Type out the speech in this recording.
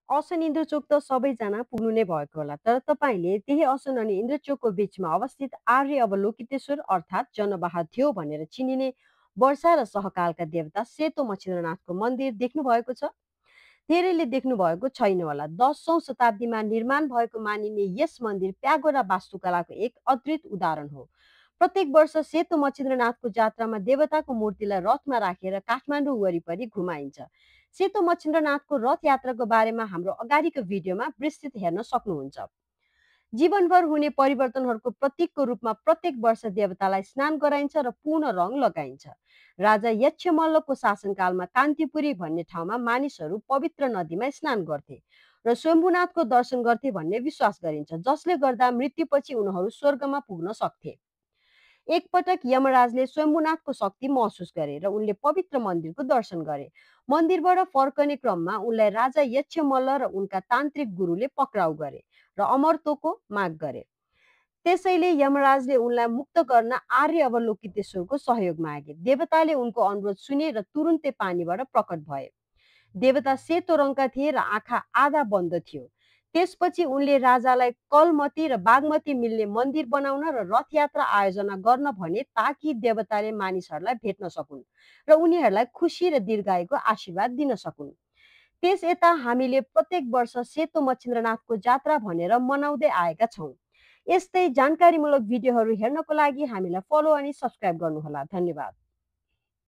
असन इन्द्रचोक त सबैजना पुग्नु नै भएको होला, तर तपाईँले त्यही असन अनि इन्द्रचोकको बिचमा अवस्थित आर्य अवलोकितेश्वर अर्थात् जनवाह थियो भनेर चिनिने वर्षा र सहकालका देवता सेतो मच्छिन्द्रनाथको मन्दिर देख्नु भएको छ। धेरैले देख्नु भएको छैन होला। 10औं शताब्दीमा निर्माण भएको मानिने यस मन्दिर प्यागोरा वास्तुकलाको एक अद्भुत उदाहरण हो। प्रत्येक वर्ष सेतो मच्छिन्द्रनाथको जात्रामा देवताको मूर्तिलाई रथमा राखेर काठमाडौँ वरिपरि घुमाइन्छ। सेतो मच्छिन्द्रनाथको रथ यात्राको बारेमा हाम्रो अगाडिको भिडियोमा विस्तृत हेर्न सक्नुहुन्छ। जीवनभर हुने परिवर्तनहरूको प्रतीकको रूपमा प्रत्येक वर्ष देवतालाई स्नान गराइन्छ र पूर्ण रङ लगाइन्छ। राजा यक्षमल्लको शासनकालमा कान्तिपुरी भन्ने ठाउँमा मानिसहरू पवित्र नदीमा स्नान गर्थे र शम्भुनाथको दर्शन गर्थे भन्ने विश्वास गरिन्छ, जसले गर्दा मृत्युपछि उनीहरू स्वर्गमा पुग्न सक्थे। एकपटक यमराजले शम्भुनाथको शक्ति महसुस गरे र उनले पवित्र मन्दिरको दर्शन गरे। मन्दिरबाट फर्कने क्रममा उनलाई राजा यक्षमल्ल र उनका तान्त्रिक गुरुले पक्राउ गरे र अमरत्वको माग गरे। त्यसैले यमराजले उनलाई मुक्त गर्न आर्य अवलोकितेश्वरको सहयोग मागे। देवताले उनको अनुरोध सुने र तुरुन्तै पानीबाट प्रकट भए। देवता सेतो रङका थिए र आँखा आधा बन्द थियो। त्यसपछि उनले राजालाई कलमती र बागमती मिल्ने मन्दिर बनाउन र रथ यात्रा आयोजना गर्न भने, ताकि देवताले मानिसहरूलाई भेट्न सकुन् र उनीहरूलाई खुसी र दीर्घायुको आशीर्वाद दिन सकुन्। त्यस यता हामीले प्रत्येक वर्ष सेतो मच्छिन्द्रनाथको जात्रा भनेर मनाउँदै आएका छौँ। यस्तै जानकारीमूलक भिडियोहरू हेर्नको लागि हामीलाई फलो अनि सब्स्क्राइब गर्नुहोला। धन्यवाद।